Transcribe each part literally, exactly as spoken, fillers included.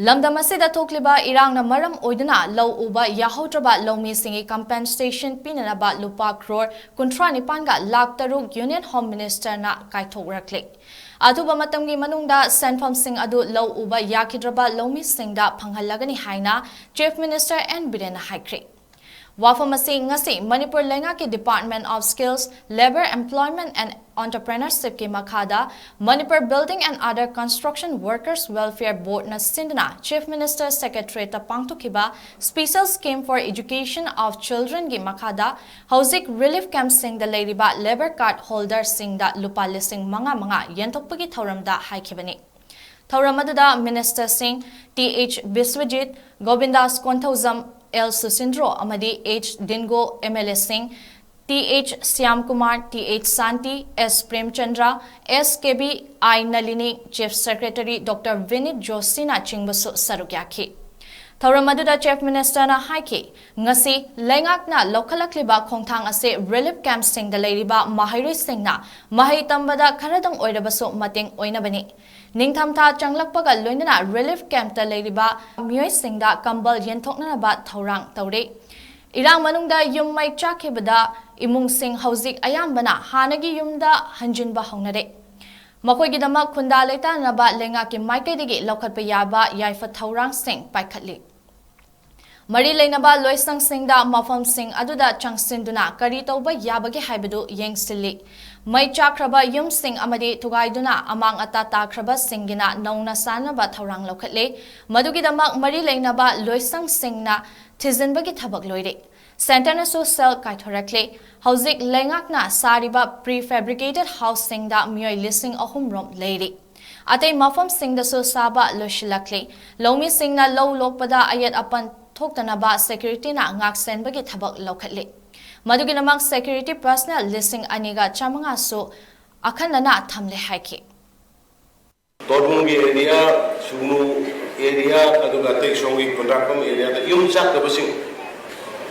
ꯂꯝꯗꯝ ꯑꯁꯤꯗ ꯊꯣꯛꯂꯤꯕ ꯏꯔꯥꯡꯅ ꯃꯔꯝ ꯑꯣꯏꯗꯨꯅ ꯂꯧ ꯎꯕ ꯌꯥꯍꯧꯗ꯭ꯔꯕ ꯂꯧꯃꯤꯁꯤꯡꯒꯤ compensation ꯄꯤꯅꯅꯕ ꯂꯨꯄꯥ ꯀ꯭ꯔꯣꯔ ꯀꯨꯟꯊ꯭ꯔꯥ ꯅꯤꯄꯥꯟꯒ ꯂꯥꯈ ꯇꯔꯨꯛ Union Home Minister ꯅ ꯀꯥꯏꯊꯣꯛꯔꯛꯂꯤ꯫ ꯑꯊꯨꯕ ꯃꯇꯝꯒꯤ ꯃꯅꯨꯡꯗ ꯁꯦꯟꯐꯝꯁꯤꯡ ꯑꯗꯨ ꯂꯧ ꯎꯕ ꯌꯥꯈꯤꯗ꯭ꯔꯕ ꯂꯧꯃꯤꯁꯤꯡꯗ ꯐꯪꯍꯜꯂꯒꯅꯤ ꯍꯥꯏꯅ Chief Minister N ꯕꯤꯔꯦꯟꯅ ꯍꯥꯏꯈ꯭ꯔꯦ꯫ ꯋꯥꯐꯝ ꯑꯁꯤ ꯉꯁꯤ ꯃꯅꯤꯄꯨꯔ ꯂꯩꯉꯥꯛꯀꯤ Department of Skills, Labour, Employment and Entrepreneurship ꯀꯤ ꯃꯈꯥꯗ Manipur Building and Other Construction Workers Welfare Board ꯅ ꯁꯤꯟꯗꯨꯅ Chief Minister Secretariat ꯇ ꯄꯥꯡꯊꯣꯛꯈꯤꯕ Special Scheme for Education of Children ꯒꯤ ꯃꯈꯥꯗ ꯍꯧꯖꯤꯛ relief camp ꯁꯤꯡꯗ ꯂꯩꯔꯤꯕ labour card holder ꯁꯤꯡꯗ ꯂꯨꯄꯥ ꯂꯤꯁꯤꯡ ꯃꯉꯥ ꯃꯉꯥ ꯌꯦꯟꯊꯣꯛꯄꯒꯤ ꯊꯧꯔꯝꯗ ꯍꯥꯏꯈꯤꯕꯅꯤ꯫ ꯊꯧꯔꯝ ꯑꯗꯨꯗ Minister ꯁꯤꯡ T H Biswajit, Govindas Konthoujam, L Susindro ꯑꯃꯗꯤ H Dingo, M L A ꯁꯤꯡ T H Shyamkumar, T H Shanti, S Premchandra, S K B I Nalini, Chief Secretary Doctor Vineet ꯖꯣꯁꯤꯅ ꯆꯤꯡꯕꯁꯨ ꯁꯔꯨꯛ ꯌꯥꯈꯤ꯫ ꯊꯧꯔꯝ ꯑꯗꯨꯗ Chief Minister ꯅ ꯍꯥꯏꯈꯤ, ꯉꯁꯤ ꯂꯩꯉꯥꯛꯅ ꯂꯧꯈꯠꯂꯛꯂꯤꯕ ꯈꯣꯡꯊꯥꯡ ꯑꯁꯤ relief camp ꯁꯤꯡꯗ ꯂꯩꯔꯤꯕ ꯃꯍꯩꯔꯣꯏꯁꯤꯡꯅ ꯃꯍꯩ ꯇꯝꯕꯗ ꯈꯔꯗꯪ ꯑꯣꯏꯔꯕꯁꯨ ꯃꯇꯦꯡ ꯑꯣꯏꯅꯕꯅꯤ꯫ ꯅꯤꯡꯊꯝꯊꯥ ꯆꯪꯂꯛꯄꯒ ꯂꯣꯏꯅꯅ relief camp ꯇ ꯂꯩꯔꯤꯕ ꯃꯤꯑꯣꯏꯁꯤꯡꯗ ꯀꯝꯕꯜ ꯌꯦꯟꯊꯣꯛꯅꯅꯕ ꯊꯧꯔꯥꯡ ꯇꯧꯔꯤ꯫ ꯏꯔꯥꯡ ꯃꯅꯨꯡꯗ ꯌꯨꯝ ꯃꯩ ꯆꯥꯛꯈꯤꯕꯗ ꯏꯃꯨꯡꯁꯤꯡ ꯍꯧꯖꯤꯛ ꯑꯌꯥꯝꯕꯅ ꯍꯥꯟꯅꯒꯤ ꯌꯨꯝꯗ ꯍꯟꯖꯤꯟꯕ ꯍꯧꯅꯔꯦ꯫ ꯃꯈꯣꯏꯒꯤꯗꯃꯛ ꯈꯨꯟꯗꯥ ꯂꯩꯇꯥꯅꯅꯕ ꯂꯩꯉꯥꯛꯀꯤ ꯃꯥꯏꯀꯩꯗꯒꯤ ꯂꯧꯈꯠꯄ ꯌꯥꯕ ꯌꯥꯏꯐ ꯊꯧꯔꯥꯡꯁꯤꯡ ꯄꯥꯏꯈꯠꯂꯤ꯫ ꯃꯔꯤ ꯂꯩꯅꯕ ꯂꯣꯏꯁꯪꯁꯤꯡꯗ ꯃꯐꯝꯁꯤꯡ ꯑꯗꯨꯗ ꯆꯪꯁꯤꯟꯗꯨꯅ ꯀꯔꯤ ꯇꯧꯕ ꯌꯥꯕꯒꯦ ꯍꯥꯏꯕꯗꯨ ꯌꯦꯡꯁꯤꯜꯂꯤ꯫ ꯃꯩ ꯆꯥꯛꯈ꯭ꯔꯕ ꯌꯨꯝꯁꯤꯡ ꯑꯃꯗꯤ ꯊꯨꯒꯥꯏꯗꯨꯅ ꯑꯃꯥꯡ ꯑꯇꯥ ꯇꯥꯈ꯭ꯔꯕꯁꯤꯡꯒꯤꯅ ꯅꯧꯅ ꯁꯥꯅꯕ ꯊꯧꯔꯥꯡ ꯂꯧꯈꯠꯂꯦ꯫ ꯃꯗꯨꯒꯤꯗꯃꯛ ꯃꯔꯤ ꯂꯩꯅꯕ ꯂꯣꯏꯁꯪꯁꯤꯡꯅ ꯊꯤꯖꯤꯟꯕꯒꯤ ꯊꯕꯛ ꯂꯣꯏꯔꯦ꯫ Centre ꯅꯁꯨ cell ꯀꯥꯏꯊꯣꯔꯛꯂꯦ꯫ ꯍꯧꯖꯤꯛ ꯂꯩꯉꯥꯛꯅ ꯁꯥꯔꯤꯕ pre fabricated house ꯁꯤꯡꯗ ꯃꯤꯑꯣꯏ ꯂꯤꯁꯤꯡ ꯑꯍꯨꯝ ꯔꯣꯝ ꯂꯩꯔꯤ꯫ ꯑꯇꯩ ꯃꯐꯝꯁꯤꯡꯗꯁꯨ ꯁꯥꯕ ꯂꯣꯏꯁꯤꯜꯂꯛꯂꯦ꯫ ꯂꯧꯃꯤꯁꯤꯡꯅ ꯂꯧ ꯂꯣꯛꯄꯗ ꯑꯌꯦꯠ ꯑꯄꯟ ꯊꯣꯛꯇꯅꯕ security ꯅ ꯉꯥꯛꯁꯦꯟꯕꯒꯤ ꯊꯕꯛ ꯂꯧꯈꯠꯂꯤ꯫ ꯃꯗꯨꯒꯤꯗꯃꯛ security personnel ꯂꯤꯁꯤꯡ ꯑꯅꯤꯒ ꯆꯥꯃꯉꯥꯁꯨ ꯑꯈꯟꯅꯅ ꯊꯝꯂꯦ ꯍꯥꯏꯈꯤ꯫ ꯇꯣꯔꯕꯨꯡꯒꯤ area, ꯁꯨꯒꯅꯨ area, ꯑꯗꯨꯒ ꯑꯇꯩ ꯁꯣꯝꯒꯤ ꯈꯨꯟꯗ꯭ꯔꯥꯛꯄꯝ area ꯗ ꯌꯨꯝ ꯆꯥꯛꯇꯕꯁꯤꯡ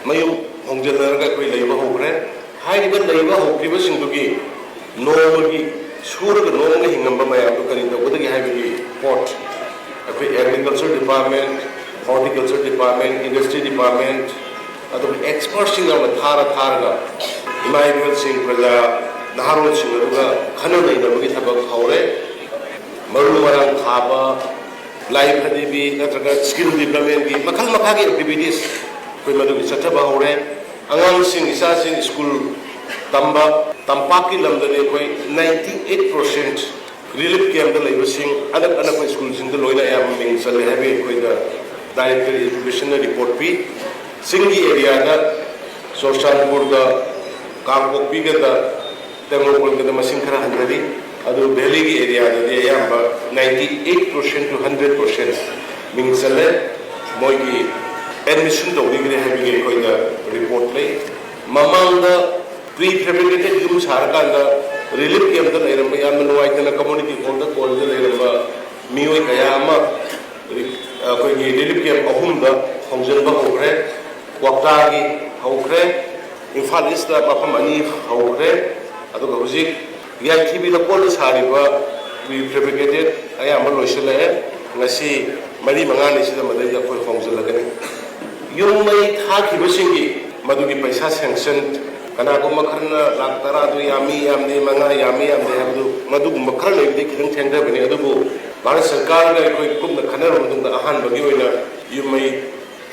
ꯃꯌꯨꯝ ꯍꯣꯡꯖꯤꯜꯂꯔꯒ ꯑꯩꯈꯣꯏ ꯂꯩꯕ ꯍꯧꯈ꯭ꯔꯦ꯫ ꯍꯥꯏꯔꯤꯕ ꯂꯩꯕ ꯍꯧꯈꯤꯕꯁꯤꯡꯗꯨꯒꯤ ꯅꯣꯡꯃꯒꯤ ꯁꯨꯔꯒ ꯅꯣꯡꯃꯒꯤ ꯍꯤꯡꯉꯝꯕ ꯃꯌꯥꯝꯗꯨ ꯀꯔꯤ ꯇꯧꯒꯗꯒꯦ ꯍꯥꯏꯕꯒꯤ ꯄꯣꯠ ꯑꯩꯈꯣꯏ agriculture department, horticulture department, industry department, ꯑꯗꯨꯒ ꯑꯦꯛꯁꯄꯔꯠꯁꯤꯡ ꯌꯥꯝꯅ ꯊꯥꯔ ꯊꯥꯔꯒ ꯏꯃꯥ ꯏꯕꯦꯜꯁꯤꯡ, ꯄ꯭ꯔꯖꯥ ꯅꯍꯥꯔꯣꯜꯁꯤꯡ ꯑꯗꯨꯒ ꯈꯟꯅ ꯅꯩꯅꯕꯒꯤ ꯊꯕꯛ ꯍꯧꯔꯦ꯫ ꯃꯔꯨ ꯃꯔꯥꯡ ꯊꯥꯕ, ꯂꯥꯏ ꯐꯗꯤꯕꯤ ꯅꯠꯇ꯭ꯔꯒ ꯁ꯭ꯀꯤꯜ ꯗꯤꯕ꯭ꯂꯞꯃꯦꯟꯒꯤ ꯃꯈꯜ ꯃꯈꯥꯒꯤ ꯑꯦꯛꯇꯤꯚꯤꯇꯤꯁ ꯑꯩꯈꯣꯏ ꯃꯗꯨꯒꯤ ꯆꯠꯊꯕ ꯍꯧꯔꯦ꯫ ꯑꯉꯥꯡꯁꯤꯡ, ꯏꯆꯥꯁꯤꯡ ꯁ꯭ꯀꯨꯜ ꯇꯝꯕ ꯇꯝꯄꯥꯛꯀꯤ ꯂꯝꯗꯗꯤ ꯑꯩꯈꯣꯏ ninety eight percent ꯔꯤꯂꯤꯐ ꯀꯦꯝꯞꯇ ꯂꯩꯕꯁꯤꯡ ꯑꯅꯛ ꯑꯅꯛꯄ ꯁ꯭ꯀꯨꯜꯁꯤꯡꯗ ꯂꯣꯏꯅ ꯑꯌꯥꯝꯕ ꯃꯤꯡ ꯆꯜꯂꯦ ꯍꯥꯏꯕꯒꯤ ꯑꯩꯈꯣꯏꯗ ꯗꯥꯏꯔꯦꯛꯇꯔ ꯑꯦꯖꯨꯀꯦꯁꯟꯅ ꯔꯤꯄꯣꯔꯠ ꯄꯤ꯫ ꯆꯤꯡꯒꯤ ꯑꯦꯔꯤꯌꯥꯗ ꯆꯨꯔꯆꯥꯟꯄꯨꯔꯗ, ꯀꯥꯡꯄꯣꯛꯄꯤꯒꯗ, ꯇꯦꯡꯅꯧꯄꯜꯒꯗ ꯃꯁꯤꯡ ꯈꯔ ꯍꯟꯊꯔꯤ꯫ ꯑꯗꯨ ꯚꯦꯂꯤꯒꯤ ꯑꯦꯔꯤꯌꯥꯗꯗꯤ ꯑꯌꯥꯝꯕ ninety eight percent to hundred percent ꯃꯤꯡ ꯆꯜꯂꯦ, ꯃꯣꯏꯒꯤ ꯑꯦꯗꯃꯤꯁꯟ ꯇꯧꯕꯤꯈ꯭ꯔꯦ ꯍꯥꯏꯕꯒꯤ ꯑꯩꯈꯣꯏꯗ ꯔꯤꯄꯣꯔꯠ ꯂꯩ꯫ ꯃꯃꯥꯡꯗ ꯄ꯭ꯔꯤ ꯐꯦꯕ꯭ꯔꯤꯀꯦꯇꯦꯠ ꯌꯨꯝ ꯁꯥꯔꯀꯥꯟꯗ ꯔꯤꯂꯤꯐ ꯀꯦꯝꯞꯇ ꯂꯩꯔꯝꯕ, ꯌꯥꯝꯅ ꯅꯨꯡꯉꯥꯏꯇꯅ ꯀꯝꯃ꯭ꯌꯨꯅꯤꯇꯤ ꯍꯣꯜꯗ ꯀꯣꯜꯗ ꯂꯩꯔꯝꯕ ꯃꯤꯑꯣꯏ ꯀꯌꯥ ꯑꯃ ꯔꯤ-, ꯑꯩꯈꯣꯏꯒꯤ ꯔꯤꯂꯤꯐ ꯀꯦꯝꯞ ꯑꯍꯨꯝꯗ ꯍꯣꯡꯖꯤꯟꯕ ꯍꯧꯈ꯭ꯔꯦ꯫ ꯀ꯭ꯋꯥꯛꯇꯥꯒꯤ ꯍꯧꯈ꯭ꯔꯦ, ꯏꯝꯐꯥꯜ ꯏꯁꯇ ꯃꯐꯝ ꯑꯅꯤ ꯍꯧꯈ꯭ꯔꯦ, ꯑꯗꯨꯒ ꯍꯧꯖꯤꯛ ꯌꯥꯏꯊꯤꯕꯤꯗ ꯀꯣꯟꯅ ꯁꯥꯔꯤꯕ ꯄ꯭ꯔꯤ ꯐꯦꯕ꯭ꯔꯤꯀꯦꯇꯦꯠ ꯑꯌꯥꯝꯕ ꯂꯣꯏꯁꯤꯜꯂꯛꯑꯦ꯫ ꯉꯁꯤ ꯃꯔꯤ ꯃꯉꯥꯅꯤꯁꯤꯗ ꯃꯗꯩꯗ ꯑꯩꯈꯣꯏ ꯍꯣꯡꯖꯤꯜꯂꯒꯅꯤ꯫ ꯌꯨꯝ ꯃꯩ ꯊꯥꯈꯤꯕꯁꯤꯡꯒꯤ ꯃꯗꯨꯒꯤ ꯄꯩꯁꯥ ꯁꯦꯡꯁꯟ, ꯀꯅꯥꯒꯨꯝꯕ ꯈꯔꯅ ꯂꯥꯛ ꯇꯔꯥꯗꯨ ꯌꯥꯝꯃꯤ ꯌꯥꯝꯗꯦ, ꯃꯉꯥ ꯌꯥꯝꯃꯤ ꯌꯥꯝꯗꯦ ꯍꯥꯏꯕꯗꯨ, ꯃꯗꯨꯒꯨꯝꯕ ꯈꯔ ꯂꯩꯕꯗꯤ ꯈꯤꯇꯪ ꯊꯦꯡꯊꯕꯅꯤ꯫ ꯑꯗꯨꯕꯨ ꯚꯥꯔꯠ ꯁꯔꯀꯥꯔꯒ ꯑꯩꯈꯣꯏ ꯀꯨꯞꯅ ꯈꯟꯅꯔꯕ ꯃꯇꯨꯡꯗ ꯑꯍꯥꯟꯕꯒꯤ ꯑꯣꯏꯅ ꯌꯨꯝ ꯃꯩ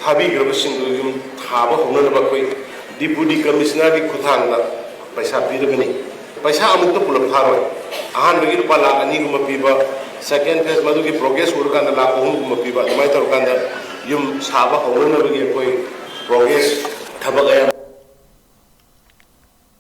ꯊꯥꯕꯤꯈ꯭ꯔꯕꯁꯤꯡꯗꯨ ꯌꯨꯝ ꯊꯥꯕ ꯍꯧꯅꯅꯕ ꯑꯩꯈꯣꯏ ꯗꯤꯄꯨꯇꯤ ꯀꯃꯤꯁꯅꯔꯒꯤ ꯈꯨꯠꯊꯥꯡꯗ ꯄꯩꯁꯥ ꯄꯤꯔꯕꯅꯤ꯫ ꯄꯩꯁꯥ ꯑꯃꯨꯛꯇ ꯄꯨꯂꯞ ꯊꯥꯔꯣꯏ꯫ ꯑꯍꯥꯟꯕꯒꯤ ꯂꯨꯄꯥ ꯂꯥꯈ ꯑꯅꯤꯒꯨꯝꯕ ꯄꯤꯕ, ꯁꯦꯀꯦꯟ ꯐꯦꯁ, ꯃꯗꯨꯒꯤ ꯄ꯭ꯔꯣꯒ꯭ꯔꯦꯁ ꯎꯔꯀꯥꯟꯗ ꯂꯥꯈ ꯑꯍꯨꯝꯒꯨꯝꯕ ꯄꯤꯕ, ꯑꯗꯨꯃꯥꯏꯅ ꯇꯧꯔꯀꯥꯟꯗ ꯌꯨꯝ ꯁꯥꯕ ꯍꯧꯅꯅꯕꯒꯤ ꯑꯩꯈꯣꯏ ꯄ꯭ꯔꯣꯒ꯭ꯔꯦꯁ ꯊꯕꯛ ꯑꯌꯥꯝꯕ